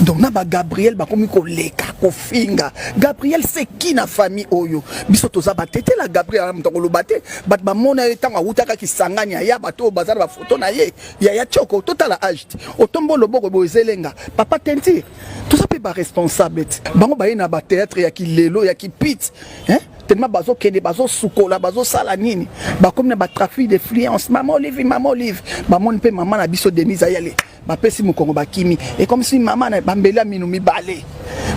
Donc na ba Gabriel bakomi koleka kofinga Gabriel, c'est qui na famille oyo? Biso toza batetela Gabriel, moto akoloba te. Bato bamona ye ntango awutaka Kisangani, aya, bato oyo baza na bafoto na ye. Yaya Tioko, totala age te, otombo loboko boye, ezelenga papa tentire. Toza mpe baresponsable te. Bango baye na bathéâtre ya kilelo ya kipite, hein? Tellement bazokende, bazosukola, bazosala nini, bakomi na batrafic d'influence. Mama Olive, mama Olive, bamoni mpe mama na biso Denise Ayale, bapesi mokongo, bakimi. Ekomisi mama na bambeli ya minu mibale,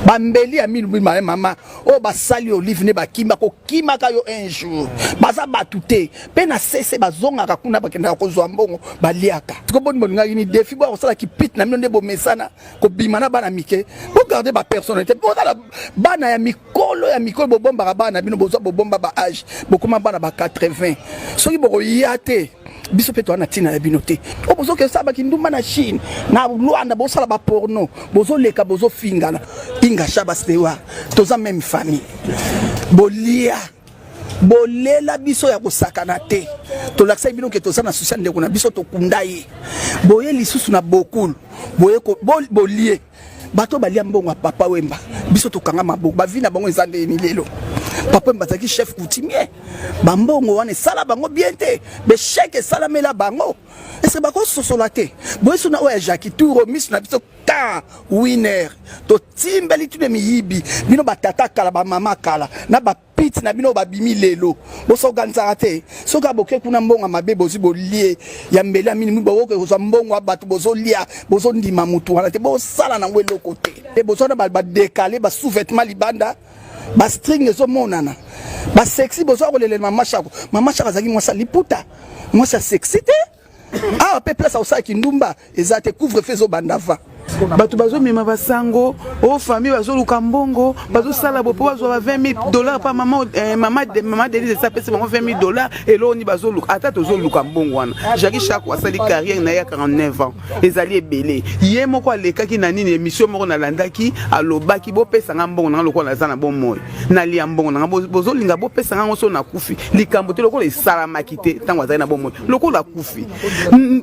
bambeli ya minu mibale. Mama oyo basali Olive nde bakimi, bakokimaka yo un jour. Baza bato te. Mpe na sese bazongaka kuna, bakendaka kozwa mbongo, baliaka. Siko boni bolingaki ni défi boya kosala kipite na bino nde bomesana kobima na bana mike. Bogarde bapersonnalité, bozala bana ya mikolo ya mikolo. Bobombaka bana na bino, bozwa bobomba baage, bokoma bana ba 80. Soki bokoya te, biso mpe toza na ntina ya bino te. Oyo bozokende osala bakindumba na Chine, na Lwanda, bosala baporno, bozoleka, bozofingana. Inga Shabastewa, toza même famille. Bolia, bolela biso ya kosakana te. Tolakisaki bino ke toza na susi ya ndeko na biso, tokunda ye. Boye lisusu na bokulu, boye bolie. Bato balia mbongo ya Papa Wemba, biso tokanga maboko. Bavi na bango eza ndeni lelo? Papa Wemba azalaki chef coutumier. Bambongo wana esala bango bien te, besheke esalamela bango. Ese bakososola te. Boye so na oyo ya Jacki Touro, miso na biso ka winner, totimbeli tune miyibi. Bino batata kala, bamama kala, na bapite na bino babimi lelo, bosoganisaka te. Soki aboke kuna, mbongo mabe bozwi, bolie ya mbeli ya minimi, bokoke kozwa mbongo ya bato, bozolia, bozondima motu wana te, bosala nango eloko te. Bozwana badekale, basous-vêtement libanda, bastring ezomonana, basexy. Bozwa kolelela mama Shako. Mama Shako azalaki mwasi ya liputa, mwasi ya sexy te. Awa mpe place akosalaki ndumba eza te. Couvre feu ezobanda va. Bato bazomema basango o famille, bazoluka mbongo, bazosala bo mpo bazwa ba 20 000 $ pa mama, mama Denise. Esi apesi bango 20 000 $. Eloko nini bazoluka? Ata tozoluka mbongo wana, Jacki Shako asali carrière na ye ya 49 ans, ezali ebele. Ye moko alekaki na nini, émission moko nalandaki, alobaki: "Bopesanga mbongo nanga lokola naza na bomoi, nalia mbongo nanga. Bozolinga bopesanga yango so nakufi, likambo te." Lokola esalamaki te ntango azali na bomoi, lokola akufi,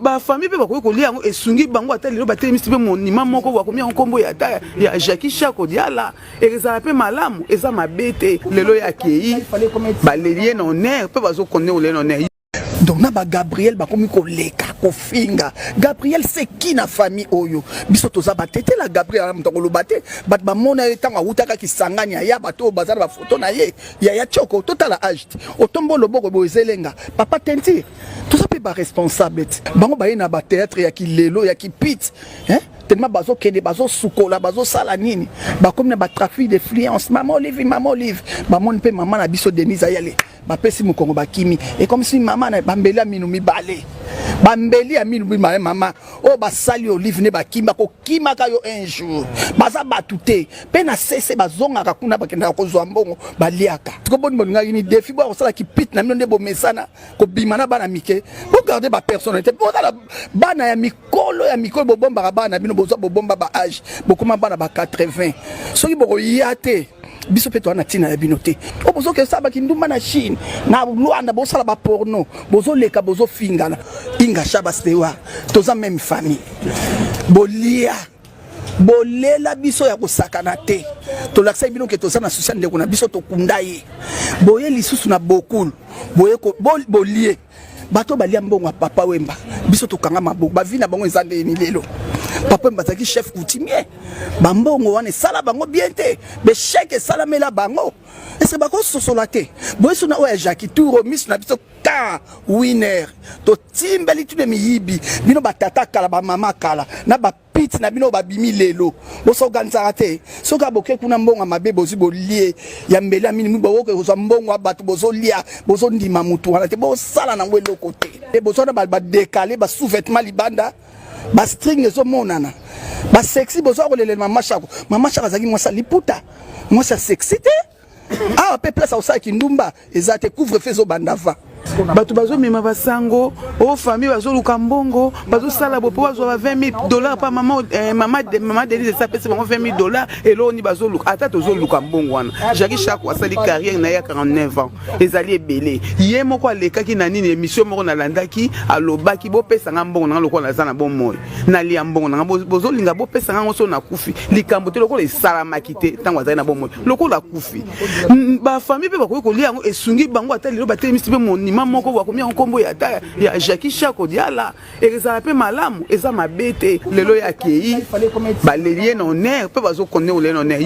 bafamille mpe bakoki kolia yango, esungi bango. Ata lelo batelemisi mpe monima moko, bakomi yango nkombo ya ata ya Jacki Shako Diala, ezala mpe malamu, eza mabe te. Lelo ya akei, baleli ye na honneur mpe bazokonde kolela na honneur. Donc na bagabriel bakomi koleka kofinga Gabriel, c'est qui na famille oyo? Biso toza batetela Gabriel, moto akoloba te. Bato bamona ye ntango awutaka Kisangani, aya, bato oyo baza na bafoto na ye. Yaya Tioko, totala age te, otombo loboko boye, ezelenga papa tentire. Toza mpe baresponsable te. Bango baye na bathéâtre ya kilelo ya kipite, hein? Tellement bazokende, bazosukola, bazosala nini, bakomi na batrafic d'influence. Mama Olive, mama Olive, bamoni mpe mama na biso Denise Ayale, bapesi mokongo, bakimi. Ekomisi mama na bambeli ya minu mibale, bambeli ya minu mibale. Mama oyo basali Olive nde bakimi, bakokimaka yo un jour. Baza bato te. Mpe na sese bazongaka kuna, bakendaka kozwa mbongo, baliaka. Siko boni bolingaki ni défi boya kosala kipite na bino nde bomesana kobima na bana mike. Bogarde bapersonnalité, bozala bana ya mikolo ya mikolo. Bobombaka bana na bino, bozwa bobomba baage, bokoma bana ba 80. Soki bokoya te, biso mpe toza na ntina ya bino te. Oyo bozokende osala bakindumba na Chine, na Lwanda, bosala baporno, bozoleka, bozofingana. Inga Shabastewa, toza même famille. Bolia, bolela biso ya kosakana te. Tolakisaki bino ke toza na susi ya ndeko na biso, tokunda ye. Boye lisusu na bokulu, boye bolie. Bato balia mbongo ya Papa Wemba, biso tokanga maboko. Bavi na bango eza ndeni lelo? Papa Wemba azalaki chef coutumier. Bambongo wana esala bango bien te, besheke esalamela bango. Ese bakososola te. Boye so na oyo ya Jacki Touro, miso na biso ka winner, totimbeli tune miyibi. Bino batata kala, bamama kala, na bapite na bino babimi lelo, bosoganisaka te. Soki aboke kuna, mbongo mabe bozwi, bolie ya mbeli ya minimi, bokoke kozwa mbongo ya bato, bozolia, bozondima motu wana te, bosala nango eloko te. Bozwana badekale, basous-vêtement libanda, bastring ezomonana, basexy. Bozwa kolelela mama Shako. Mama Shako azalaki mwasi ya liputa, mwasi ya sexy te. Awa mpe place akosalaki ndumba eza te. Couvre feu ezobanda va. Bato bazomema basango o famille, bazoluka mbongo, bazosala bo mpo bazwa ba 20 000 dollars pa mama, mama Denise esi apesi bango 20 000 dollars. Eloko nini bazoluka? Ata tozoluka mbongo wana, Jacki Shako asali carrière na ye ya 49 ans, ezali ebele. Ye moko alekaki na nini, émission moko nalandaki, alobaki: "Bopesanga mbongo nanga lokola naza na bomoi, nalia mbongo nanga. Bozolinga bopesanga yango so nakufi, likambo te." Lokola esalamaki te ntango azali na bomoi, lokola akufi, bafamille mpe bakoki kolia yango, esungi bango. Ata lelo batelemisi mpe monima moko, bakomi yango nkombo ya ata ya Jacki Shako Diala, ezala mpe malamu, eza mabe te. Lelo ya akei, baleli ye na honneur mpe bazokone kolia na honneur.